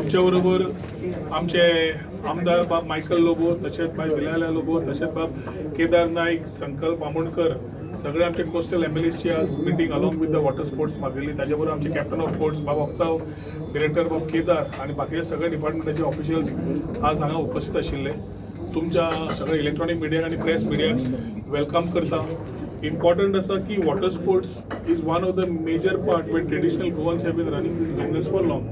आमच्या बरोबर आमचे आमदार बाब मायकल लोबो, तशेंच बाय दिलायला लोबो, तशेंच बाब केदार नाईक, संकल्प आमोणकर, सगळे आमचे कोस्टल एमएलएची आज meeting along with the water sports मागयली. ताच्या बरोबर आमचे कॅप्टन ऑफ पोर्ट्स बाब ऑक्ताव, डिरेक्टर बाब केदार आणि बाकीचे सगळे डिपार्टमेंटाचे ऑफिशियल्स आज हांगा उपस्थित आशिल्ले. तुमच्या सगळे इलेक्ट्रॉनिक मिडिया आणि प्रेस मिडियाक welcome करता. इम्पॉर्टंट आसा की water sports is one of the major part where traditional Goans have been running this business for long.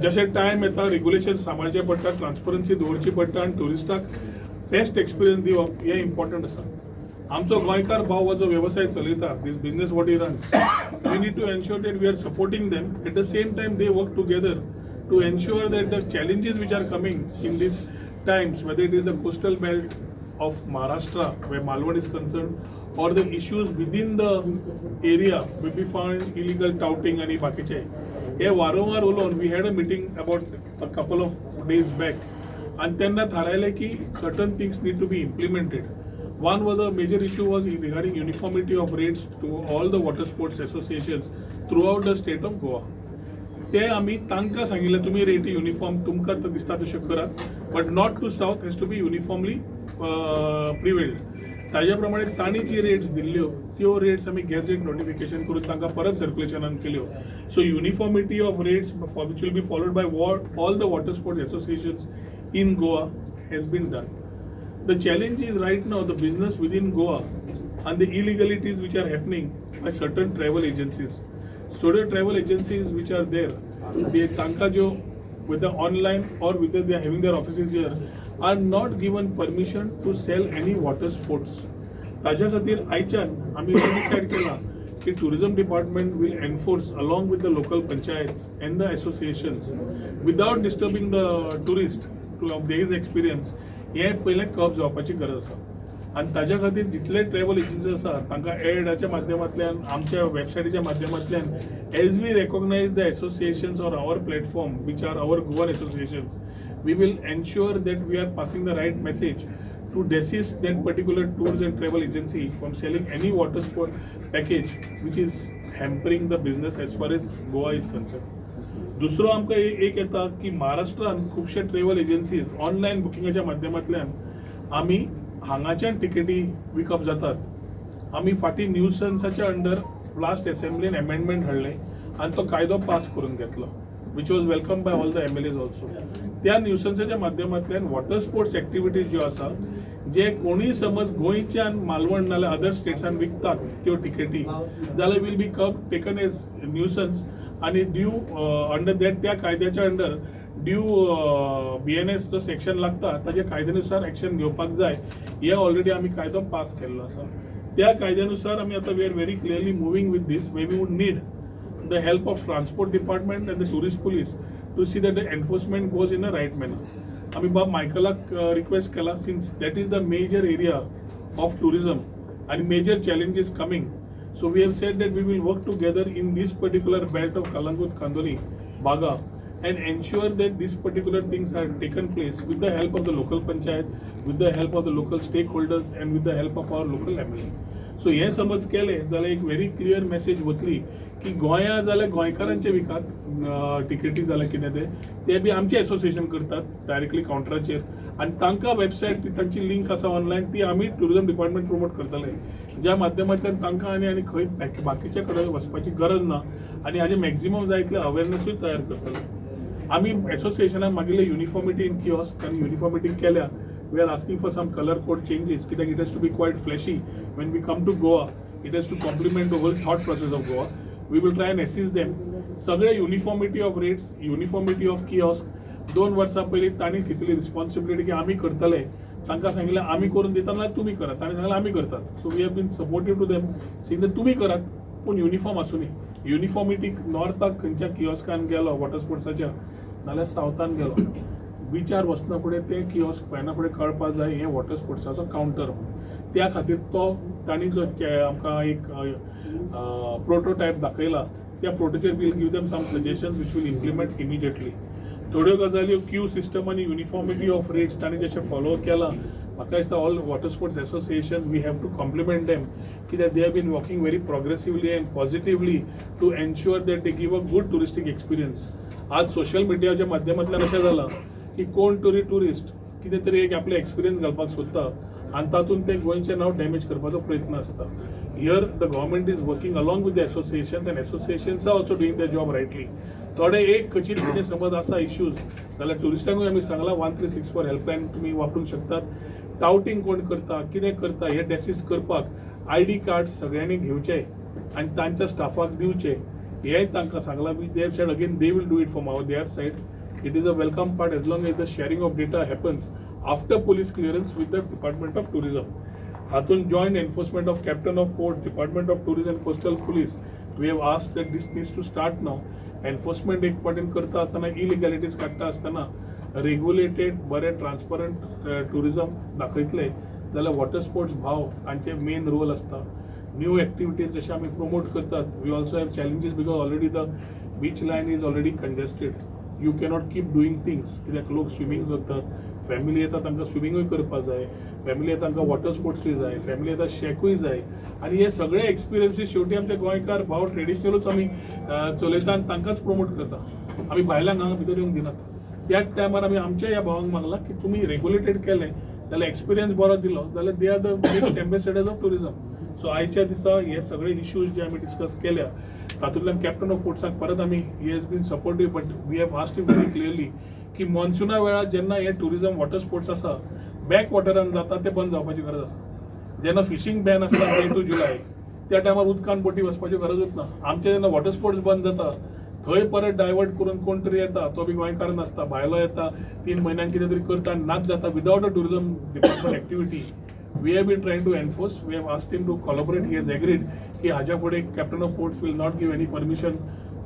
जशें टायम येता, रेग्युलेशन सांबाळचें पडटा, ट्रान्सपरन्सी दवरची पडटा आनी ट्युरिस्टाक बेस्ट एक्सपिरियन्स दिवप हें इम्पॉर्टंट आसा. आमचो गोंयकार भाव हो जो वेवसाय चलयता, this business what he runs, we need to ensure that we are supporting them. At the same time, they work together to ensure that the challenges which are coming in these times, whether it is the coastal belt of Maharashtra where Malvan is concerned, or the issues within the area where we find illegal touting आणि बाकीचे, हे वारंवार उलोवन we had a meeting about a couple of days back आणि तेन्ना थारायलें की certain things need to be implemented. One was, the major issue was regarding uniformity of rates to all the water sports associations throughout the state of Goa. ते आमी तांकां सांगिल्लें, तुमी रेटी युनिफॉर्म तुमकां दिसता तश्यो करात, but north to south has to be uniformly prevailed. ताज्या प्रमाणे तांणी जी रेट्स दिल्ल्यो, त्यो रेट्स आमी गॅझेट नोटिफिकेशन करून तांकां परत सर्क्युलेशनान केल्यो. So uniformity of rates which will be followed by all the water sports associations in Goa has been done. The challenge is right now the business within Goa and the illegalities which are happening by certain travel agencies. So the travel agencies which are there, they तांकां ज्यो, whether online or whether they are having their offices here, are not given permission to sell any water sports. ताज्या खातीर आयच्यान आमी decide केलां की tourism department will enforce along with the local panchayats and the associations without disturbing the tourist to of his experience. हें पयलें कर्ब जावपाची गरज आसा आनी ताज्या खातीर जितले ट्रॅव्हल एजन्सी आसा, तांकां एडाच्या माध्यमांतल्यान, आमच्या वेबसायटीच्या माध्यमांतल्यान, as we recognize the associations or our platform, which are our Goan associations, we will ensure that we are passing the right message to desist that particular tours and travel agency from selling any water sport package which is hampering the business as far as Goa is concerned. दुसरो आमकां एक येता की महाराष्ट्रान खुबशे travel agencies online बुकिंगाच्या माध्यमांतल्यान आमी हांगाच्यान टिकेटी विकप जातात. आमी फाटीं न्यूसन्साच्या अंडर लास्ट एसेंब्लीन एमेंडमेंट हाडलें आनी तो कायदो पास करून घेतलो, which was welcome by all the MLAs also. त्या न्यूसन्साच्या माध्यमांतल्यान वॉटर स्पोर्ट्स एक्टिविटीज ज्यो आसा, जे कोणीय समज गोंयच्यान मालवण नाल्यार अदर स्टेट्सान विकतात त्यो टिकेटी जाल्यार will be cub taken as nuisance आणि ड्यू अंडर that, त्या कायद्याच्या अंडर ड्यू बीएनएस जो सेक्शन लागता, ताच्या कायद्यानुसार एक्शन घेवपाक जाय. हे ऑलरेडी आमी कायदो पास केल्लो आसा. त्या कायद्यानुसार आमी आतां we are very clearly moving with this way. We would need the help of transport department and the tourist police to see that the enforcement goes in a right manner. आमी बाब मायकलाक request केला, since that is the major area of tourism and major challenge is coming. So we have said that we will work together in this particular belt of Calangute, Candolim, Baga and ensure that these particular things are taken place with the help of the local panchayat, with the help of the local stakeholders and with the help of our local MLA. So हें समज केलें जाल्यार एक very clear message वतली की गोंया जाल्यार गोंयकारांचे विकात टिकेटी जाल्यार कितें तें, ते बी आमचें एसोसिएशन करतात डायरेक्टली कावंटराचेर आनी तांकां वेबसायट तांची लिंक आसा ऑनलायन, ती आमी ट्युरिजम डिपार्टमेंट प्रमोट करतले, ज्या माध्यमांतल्यान तांकां आनी आनी खंय बाकीच्या कडेन वचपाची गरज ना आनी हाजे मॅक्झिमम जाय इतले अवेरनसूय तयार करतले. आमी एसोसिएशनाक मागिल्ले युनिफॉर्मिटी इन किओस्क, तांणी युनिफॉर्मिटी केल्या. We are asking for some color code changes कित्याक it has to be quite flashy when we come to Goa. It has to complement the whole thought process of Goa. We will try and assist them. सगळे uniformity of rates, uniformity of kiosk, 2 वर्सां पयलीं तांणी घेतली responsibility की आमी करतले. तांकां सांगिल्लें, आमी करून दिता नाल्यार तुमी करात. तांणी सांगलें, आमी करतात. So we have been supportive to them, saying तुमी करात, पूण युनिफॉर्म आसूं. युनिफॉर्मिटी नॉर्थाक खंयच्या किओस्कान गेलो वॉटर स्पोर्ट्साच्या नाल्यार सावथान गेलो, बिचार वचना फुडें ते किओस्क पळयना फुडें कळपा जाय हें वॉटर स्पोर्ट्साचो कावंटर म्हणून. त्या खातीर तो तांणी जो आमकां एक प्रोटोटायप दाखयला, त्या प्रोटोचेर we'll give them some suggestions which we'll implement immediately. थोड्यो गजाली क्यू सिस्टम आनी युनिफॉर्मिटी ऑफ रेट्स तांणी जशें फॉलो केलां, म्हाका दिसता all water sports association, we have to compliment them, कित्याक they have been working very progressively and positively to ensure that they give a good touristic experience. आज social मिडियाच्या माध्यमांतल्यान अशें जालां की कोण तरी ट्युरिस्ट कितें तरी एक आपले एक्सपिरियन्स घालपाक सोदता आनी तातूंत ते गोंयचें नांव डॅमेज करपाचो प्रयत्न आसता. Here the government is working along with the associations, and associations are also doing the job rightly. थोडे एक क्वचीत कितें समज आसा इश्यूज जाल्यार ट्युरिस्टांकूय आमी सांगलां, 1364 हेल्पलायन तुमी वापरूंक शकतात. टावटींग कोण करता, कितें करता, हे डेसिस करपाक आयडी कार्ड सगळ्यांनी घेवचे आनी तांच्या स्टाफाक दिवचे, हेंय तांकां सांगलां. We they said again they will do it from our their side. It is a welcome part as long as the sharing of data happens after police clearance with the Department of Tourism. हातून joint enforcement of Captain of Port, Department of Tourism, Coastal Police, we have asked that this needs to start now. Enforcement एक पाटीन करता आसतना, इलिगॅलिटीज काडटा आसतना, regulated बरें transparent tourism दाखयतले जाल्यार water sports भाव तांचे मेन रोल आसता. न्यू एक्टिविटीज जशे आमी प्रमोट करतात, we also have challenges because already the beach line is already congested. You cannot keep doing things, कित्याक लोक स्विमींग करतात, फॅमिली येता, तांकां स्विमींगूय करपाक जाय, फॅमिली येता, तांकां वॉटर स्पोर्ट्सूय जाय, फॅमिली येता, शॅकूय जाय. आनी हे सगळे एक्सपिरियन्सीस शेवटी आमचे गोंयकार भाव ट्रेडिशनलूच आमी चलयता आनी तांकांच प्रमोट करता. आमी भायल्यांक हांगा भितर येवंक दिनात. त्याच टायमार आमी आमच्या ह्या भावांक मागलां की तुमी रेग्युलेटेड केलें जाल्यार, एक्सपिरियन्स बरो दिलो जाल्यार, they are the next ambassadors of tourism. So आयच्या दिसा हे सगळे इश्यूज जे आमी डिस्कस केल्या, तातूंतल्यान कॅप्टन ऑफ पोर्ट्साक परत आमी, he has been supportive, but we have asked him very clearly की मॉन्सुना वेळार जेन्ना हे टुरिजम वॉटर स्पोर्ट्स आसा, बॅक वॉटरान जाता, ते बंद जावपाची गरज आसा. जेन्ना फिशींग बॅन आसता मे टू जुलय, त्या टायमार उदकान बोटी वचपाची गरजूच ना. आमचे जेन्ना वॉटर स्पोर्ट्स बंद जाता, थंय परत डायवर्ट करून कोण तरी येता, तो बी गोंयकार नासता, भायलो येता, 3 म्हयन्यांक कितें तरी करता आनी नाच जाता without a tourism department activity. We have been trying to enforce. We have asked him to collaborate. He has agreed की हाज्या फुडें Captain of Ports will not give any permission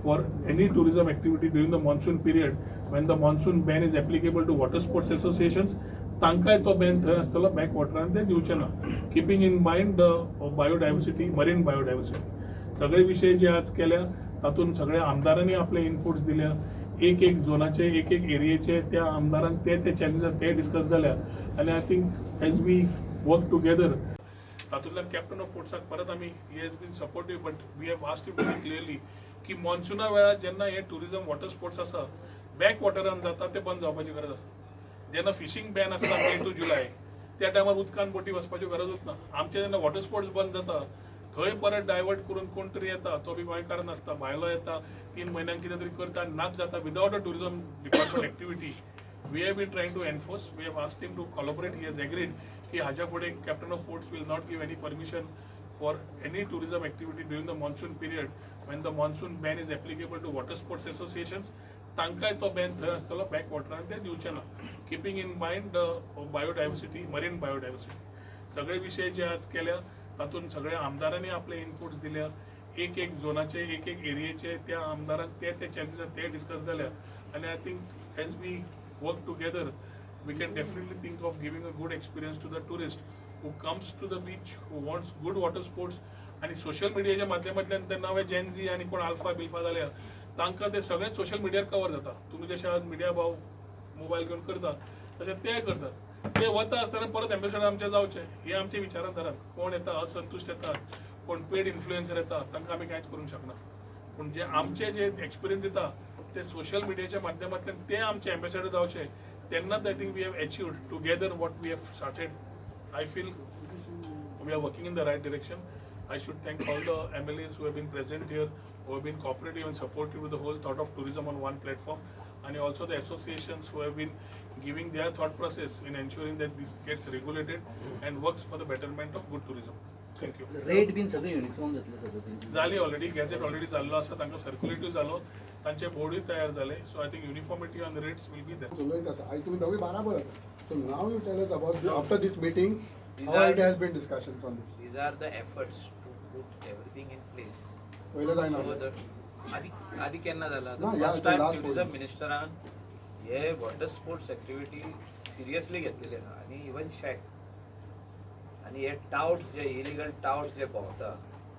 for any tourism activity during the monsoon period when the monsoon ban is applicable to water sports associations. तांकांय तो Ben थंय आसतलो, back वॉटरान ते दिवचे ना, keeping in mind the biodiversity, marine biodiversity. सगळे विशय जे आज केल्या, तातूंत सगळ्या आमदारांनी आपले इनपुट्स दिल्या. एक एक झोनाचे, एक एक एरियेचे त्या आमदारांक ते ते चॅलेंजीस ते डिस्कस जाल्या. आनी I think as we work together, तातूंतल्यान कॅप्टन ऑफ पोर्ट्साक परत आमी, he has been supportive, but we have asked him very clearly की मॉन्सुना वेळार जेन्ना हे टुरिजम वॉटर स्पोर्ट्स आसा, बॅक वॉटरान जाता, ते बंद जावपाची गरज आसा. जेन्ना फिशींग बॅन आसता मे टू जुलय, त्या टायमार उदकान बोटी वचपाची गरजूच ना. आमचे जेन्ना वॉटर स्पोर्ट्स बंद जाता, थंय परत डायवर्ट करून कोण तरी येता, तो बी गोंयकार नासता, भायलो येता, 3 म्हयन्यांक कितें तरी करता आनी नाच जाता without a tourism department activity. We have been trying to enforce. We have asked him to collaborate. He has agreed की हाज्या फुडें Captain of Ports will not give any permission for any tourism activity during the monsoon period when the monsoon ban is applicable to water sports associations. तांकांय तो Ben थंय आसतलो, back वॉटरान ते दिवचे ना, keeping in mind the biodiversity, marine biodiversity. सगळे विशय जे आज केल्या, तातूंत सगळ्या आमदारांनी आपले इनपुट्स दिल्या. एक एक झोनाचे, एक एक एरियेचे त्या आमदारांक ते ते चॅलेंजीस ते डिस्कस जाल्या. आनी I think as we work together, we can definitely think of giving a good experience to the tourist who comes to the beach, who wants good water sports. आनी सोशल मिडियाच्या माध्यमांतल्यान ते नवे Gen Z आनी कोण alpha बिल्फा जाल्या, तांकां ते सगळेच सोशल मिडियार कवर जाता. तुमी जशे आज मिडिया भाव मोबायल घेवन करता, तशें ते करतात. ते वता आसतना परत एम्बेसडर आमचे जावचे, हे आमचे विचारान धरात. कोण येता, असंतुश्ट येतात, कोण पेड इन्फ्लुएन्सर येता, तांकां आमी कांयच करूंक शकना. पूण जे आमचे जे एक्सपिरियन्स दिता, ते सोशल मिडियाच्या माध्यमांतल्यान ते आमचे एम्बेसडर जावचे, तेन्नाच I think we have achieved together what we have started. I feel we are working in the right direction. I should thank all the MLAs who have been present here, who have been cooperative and supportive to the whole thought of tourism on one platform, and also the associations who have been giving their thought process in ensuring that this gets regulated and works for the betterment of good tourism. Thank you. Rate बीन सगळे uniform जातले सगळं तेंचे? जाली already, gazette already जाल्लो आसा, तांकां सर्क्युलेटूय जालो, तांचे बोर्डूय तयार जाले. So I think uniformity on rates will be there. उलयत आसा, आयज तुमी दोगूय बाराबर आसा. So now you tell us about, after this meeting, These how it has been discussions on this. These are the efforts to put everything in place. पयलें जायना. So आदी आदी केन्ना जाला? ना, ह्या first time last four tourism years. मिनिस्टरान हे water sports activity seriously घेतलेली आहा आनी इवन शॅक आनी हे टावट्स जे इलिगल टावट्स जे भोंवता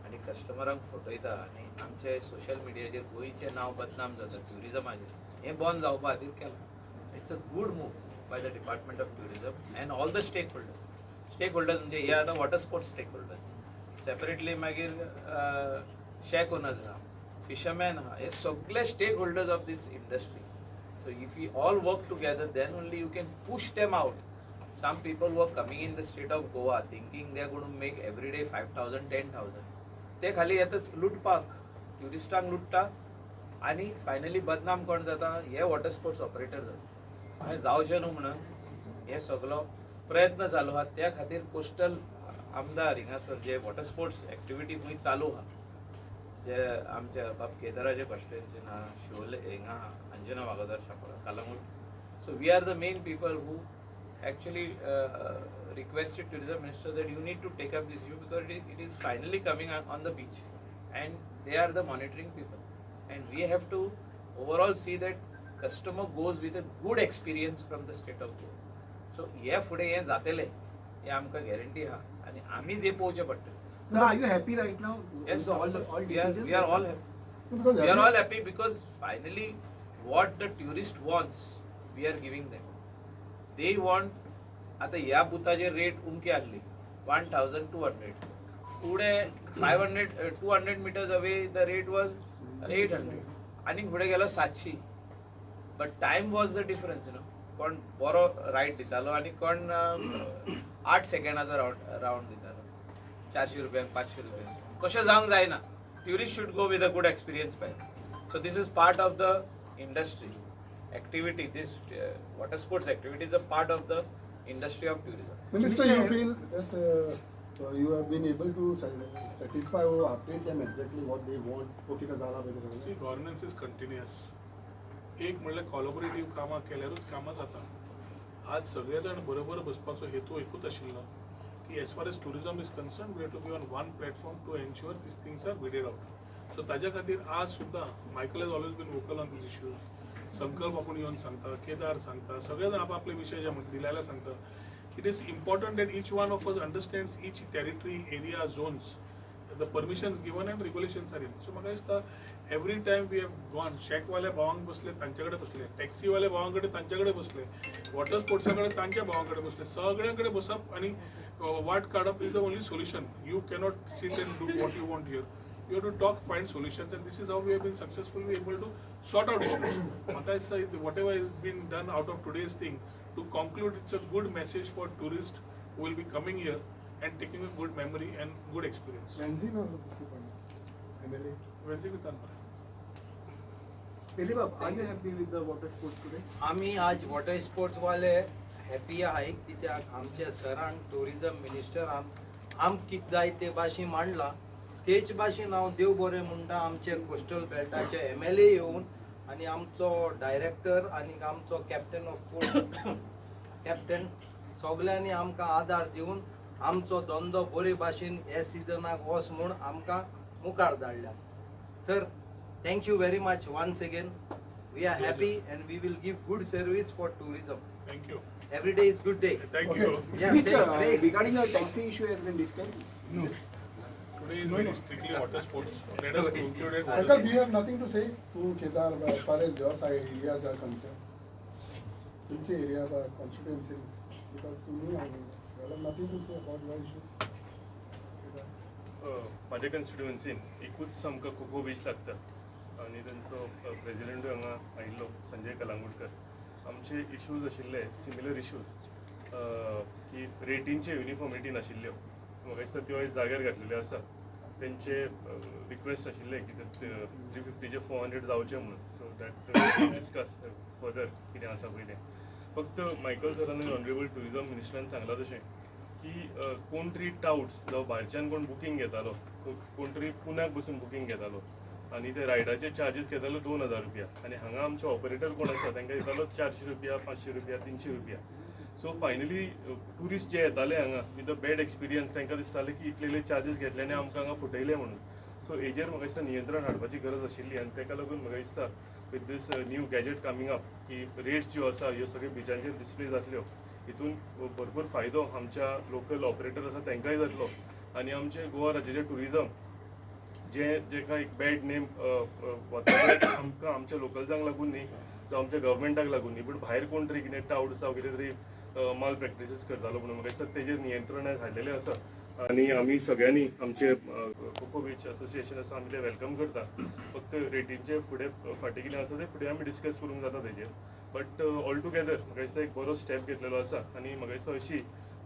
आनी कस्टमरांक फटयता आनी आमचे सोशल मिडियाचेर गोंयचें नांव बदनाम जाता ट्युरिजमाचेर, हें बंद जावपा खातीर केलां. It's a good move. by the department of tourism and all the stakeholders. म्हणजे हे आतां water sports stake holders separately, मागीर शॅक ओनर्स आहा, फिशरमॅन आहा, हे सगळे stakeholders of this industry. So if you all work together, then only you can push them out. Some people were coming in the state of Goa thinking they are gonna make every day 5,000, 10,000. ते खाली येतात लुटपाक, ट्युरिस्टांक लुट्टा आनी finally बदनाम कोण जाता? हे water sports operator जाता. हें जावचें न्हू म्हणून हे सगलो प्रयत्न चालू आहा. त्या खातीर कोस्टल आमदार हिंगासर जे वॉटर स्पोर्ट्स एक्टिविटी खंय चालू आहा, जे आमच्या बाब केदाराचे कॉन्स्टिट्युएन्सीन आहा, शिवोले हिंगा आहा, Anjuna वागोदर, Chapora, Calangute. So we are the main people who actually requested tourism minister that you need to take up this issue because it is finally coming on the beach and they are the monitoring people and we have to overall see that customer goes with a good experience from the state of Goa. So हे फुडें हें जातलें हें आमकां guarantee आहा आनी आमी जे पळोवचें पडटलें. Sir, are you happy right now? Yes, With all of course. All we are, decisions? We are all happy. Because We are all happy because finally what the tourist wants, we are giving them. They want, आता ह्या बुथाचेर rate उमकी आहली 1200, फुडें 500, 200 meters away the rate was 800 आनी फुडें गेलो 700, but time was the difference. कोण बरो ride दितालो आनी कोण 8 सेकंडाचो रावंड दितालो 400 रुपयांक, 500 रुपयांक. कशें जावंक जायना. Tourist should go with a good experience back. So this is part of the industry activity. This water sports activity is a part of the industry of tourism. Minister, you feel that you have been able to satisfy or update them exactly what they want? Okay, कितें जाला पळय तें C, सगळें? Governance is continuous. एक म्हणल्यार कॉलॉबरेटीव कामां केल्यारूच कामां जाता. आज सगळे जाण बरोबर बसपाचो हेतू एकूच आशिल्लो की as far as tourism is concerned, we have to be on one platform to ensure these things are weeded out. So ताज्या खातीर आज सुद्दां Michael has always been vocal on these issues. संकल्प आपूण येवन सांगता, केदार सांगता, सगळे जाण आपआपले विशय जे दिल्याला सांगता. It is important that each one of us understands each territory, area, zones, the permissions given and regulations are in. So म्हाका दिसता every time we have gone, शॅकवाल्या भावांक बसले तांचे कडेन बसले, टॅक्सीवाले भावां कडेन तांचे कडेन बसले, वॉटर स्पोर्ट्सा कडेन तांच्या भावां कडेन बसले, सगळ्यां कडेन बसप आनी वाट काडप is the only solution. You cannot sit and do what you want here. You have to talk, find solutions, and this is how we have been successfully able to sort out issues. म्हाका दिसता whatever is been done out of today's thing, to conclude, it's a good message for tourist who will be coming here and taking a good memory and good experience. Venzy ना दिसली पण MLA. Venzy विचार मरे. Pelebab, are you happy with the water sports today? आमी आज water स्पोर्ट्सवाले happy आहाय, कित्याक आमच्या सरान, ट्युरिजम मिनिस्टरान आमकां कितें जाय ते भाशेन मांडलां. तेच भाशेन हांव देव बरें म्हणटा, आमचे कोस्टल बेल्टाचे एमएलए येवन आनी आमचो डायरेक्टर आनी आमचो कॅप्टन ऑफ पोर्ट, कॅप्टन, सगल्यांनी आमकां आदार दिवन आमचो धंदो बरे भाशेन हे सिजनाक वच म्हूण आमकां मुखार धाडल्या. Sir, thank you very much once again. We are happy and we will give good service for tourism. Thank you. Every day is good day. Thank Okay. you. Yeah, Which, say, say. Regarding the taxi issue has been discussed. Today is very strictly water sports. Let us conclude it. Uncle, we have nothing to say to Kedar as far as your side areas are concerned. तुमचे area constituency, because तुम्ही, you have nothing to say about your issues. Kedar. म्हाज्या कॉन्स्टिट्युएन्सीन एकूच आमकां cocoa beach लागता आनी तेंचो प्रेजिडेंटूय हांगा आयिल्लो, संजय कलांगुटकर. आमचे इशूज आशिल्ले सिमिलर इशूज की रेटींचे युनिफॉर्मिटी नाशिल्ल्यो. म्हाका दिसता त्यो आयज जाग्यार घातलेल्यो आसा. तेंचे रिक्वेस्ट आशिल्ले की 350चे 400 जावचे म्हणून. सो that discuss further कितें आसा पळय तें. फक्त मायकल सरान आनी ऑनरेबल ट्युरिजम मिनिस्टरान सांगलां तशें की कोण तरी टावट्स जावं भायरच्यान कोण बुकींग घेतालो, कोण तरी पुण्याक बसून बुकींग घेतालो आनी ते रायडाचे चार्जीस घेतालो 2000 रुपया आनी हांगा आमचे ऑपरेटर कोण आसा तांकां दितालो 400 रुपया, 500 रुपया, 300 रुपया. सो फायनली ट्युरिस्ट जे येताले हांगा विथ अ बॅड एक्सपिरियन्स, तांकां दिसतालें की इतले चार्जीस घेतले आनी आमकां हांगा फटयले म्हणून. सो हेजेर म्हाका दिसता नियंत्रण हाडपाची गरज आशिल्ली आनी ताका लागून म्हाका दिसता with this new gadget coming up की रेट्स ज्यो आसा ह्यो सगळ्यो बिचांचेर डिस्प्ले जातल्यो. हितून भरपूर फायदो आमच्या लोकल ऑपरेटर आसा तांकांय जातलो आनी आमचे गोवा राज्याचें ट्युरिजम जे जेका एक बॅड नेम वता आमकां आमच्या लोकल्सांक लागून न्ही. जावं आमच्या गव्हर्मेंटाक लागून न्ही, पूण भायर कोण तरी कितें टावट्स जावं कितें तरी माल प्रॅक्टिसीस करतालो म्हणून म्हाका दिसता तेजेर नियंत्रण हाडलेलें आसा. आनी आमी सगळ्यांनी आमचे कोको बीच असोसिएशन आसा, आमी ते welcome करता. फक्त रेटींचे फुडें फाटीं कितें आसा तें फुडें आमी डिस्कस करूंक जाता तेजेर, बट ऑल टुगेदर म्हाका दिसता एक बरो स्टेप घेतलेलो आसा. आनी म्हाका दिसता अशी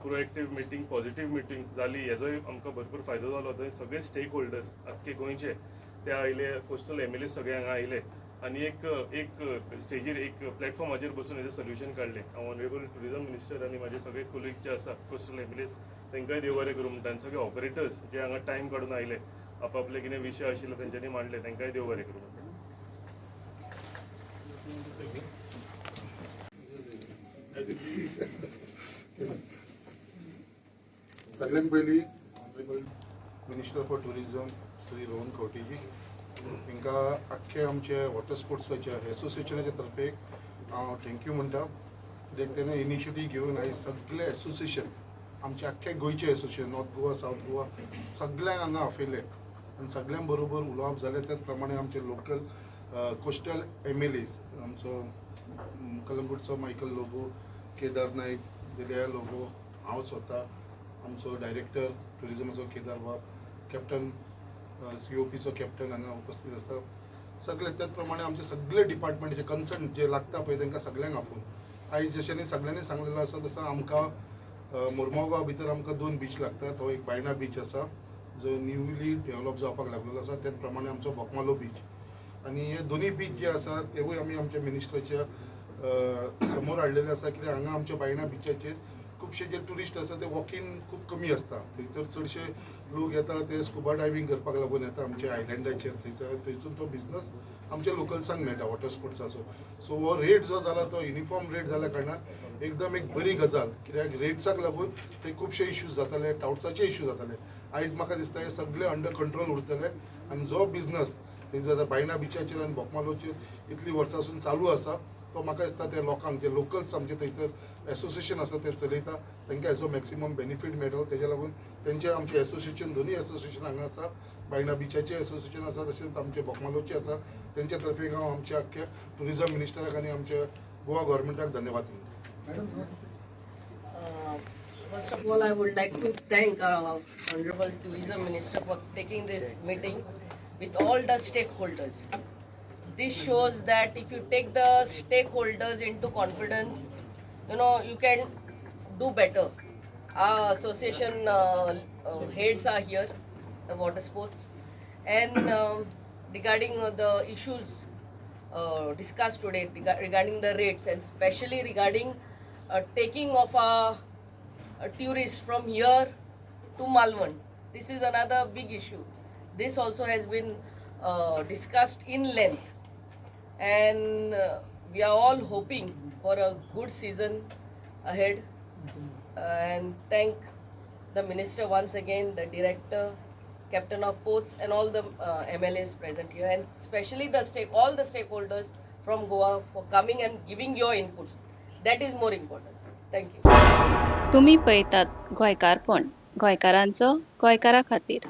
प्रोएक्टीव मिटींग, पॉझिटीव मिटींग जाली, हेजोय आमकां भरपूर फायदो जालो. थंय सगळे स्टेक होल्डर्स आख्खे गोंयचे ते आयले, कोस्टल एमएलए सगळे हांगा आयले आनी एक एक स्टेजीर, एक प्लॅटफॉर्माचेर बसून हेजें सोल्युशन काडलें. हांव ऑनरेबल टुरिजम मिनिस्टर आनी म्हाजे सगळे कोलिग जे आसा कोस्टल एमएलए, तांकांय देव बरें करूं म्हणटा. आनी सगळे ऑपरेटर्स जे हांगा टायम काडून आयले, आपापले कितें विशय आशिल्ले तेंच्यांनी मांडले, तांकांय देव बरें करूं म्हणटा. सगळ्यात पयलीं honourable minister for tourism Shri Rohan खंवटेजी हांकां आख्खे आमचे वॉटर स्पोर्ट्साच्या एसोसिएशनाच्या तर्फे हांव thank you म्हणटा, कित्याक तेणें इनिशिएटीव घेवन आयज सगळे एसोसिएशन, आमचे आख्खे गोंयचे association, north Goa, south Goa, सगळ्यांक हांगा आपयले आनी सगळ्यां बरोबर उलोवप जालें. त्याच प्रमाणे आमचे लोकल कोस्टल एमएलएज, आमचो कलंगूटचो मायकल लोबो, केदार नायक, दिलया लोबो, हांव स्वता, आमचो डायरेक्टर टुरिजमाचो केदार बाब, कॅप्टन सीओपीचो कॅप्टन हांगा उपस्थित आसा सगळे. त्याच प्रमाणे आमचे सगळे डिपार्टमेंट जे कन्सर्न जे लागता पळय, तांकां सगळ्यांक आपोवन आयज जशें सगळ्यांनी सांगलेलो आसा तसो आमकां मुरमोगांव भितर आमकां दोन बीच लागता. तो एक बायणा बीच आसा, जो न्यूली डेव्हलप जावपाक लागलेलो आसा, त्याच प्रमाणे आमचो बोकमालो बीच. आनी हे दोनूय बीच जे आसा तेवूय आमी आमच्या मिनिस्टराच्या समोर हाडलेले आसा, कित्याक हांगा आमच्या बायणा बिचाचेर खुबशे जे ट्युरिस्ट आसा ते वॉकीन खूब कमी आसता. थंयसर चडशे लोक येता ते स्कुबा डायवींग करपाक लागून येता आमच्या आयलंडाचेर थंयसर, आनी थंयसून तो बिजनस आमच्या लोकल्सांक मेळटा वॉटर स्पोर्ट्साचो. सो हो रेट जो जाला तो युनिफॉर्म रेट जाल्या कारणान एकदम एक बरी गजाल, कित्याक रेट्साक लागून ते खुबशे इश्यूज जाताले, टावट्साचे इश्यू जाताले. आयज म्हाका दिसता हे सगळे अंडर कंट्रोल उरतले आनी जो बिजनस थंय आतां बायणा बिचाचेर आनी बोकमालोचेर इतलीं वर्सां चालू आसा, तो म्हाका दिसता ते लोकांक, जे लोकल्स आमचे थंयसर एसोसिएशन आसा ते चलयता, तांकां हेजो मॅक्सिमम बेनिफीट मेळटलो. तेज्या लागून तेंचे आमचे एसोसिएशन, दोनूय एसोसिएशन हांगा आसा, बायणा बिचाचे एसोसिएशन आसा, तशेंच आमचे बोकमालोचे आसा, तेंच्या तर्फे हांव आमच्या आख्ख्या टुरिजम मिनिस्टराक आनी आमच्या गोवा गव्हर्मेंटाक धन्यवाद म्हणटा. First of all, I would like to thank our Honorable Tourism Minister for taking this meeting with all the stakeholders. This shows that if you take the stakeholders into confidence, you can do better. Our association heads are here, the water sports, and regarding the issues discussed today regarding the rates and especially regarding taking of our tourists from here to Malvan. This is another big issue. This also has been discussed in length, and we are all hoping for a good season ahead. And thank the minister once again, the director, captain of ports, and all the MLAs present here, and especially the stake, all the stakeholders from Goa for coming and giving your inputs. That is more important. Thank you. तुमी पळयतात गोंयकारपण, गोंयकारांचो गोंयकारा खातीर.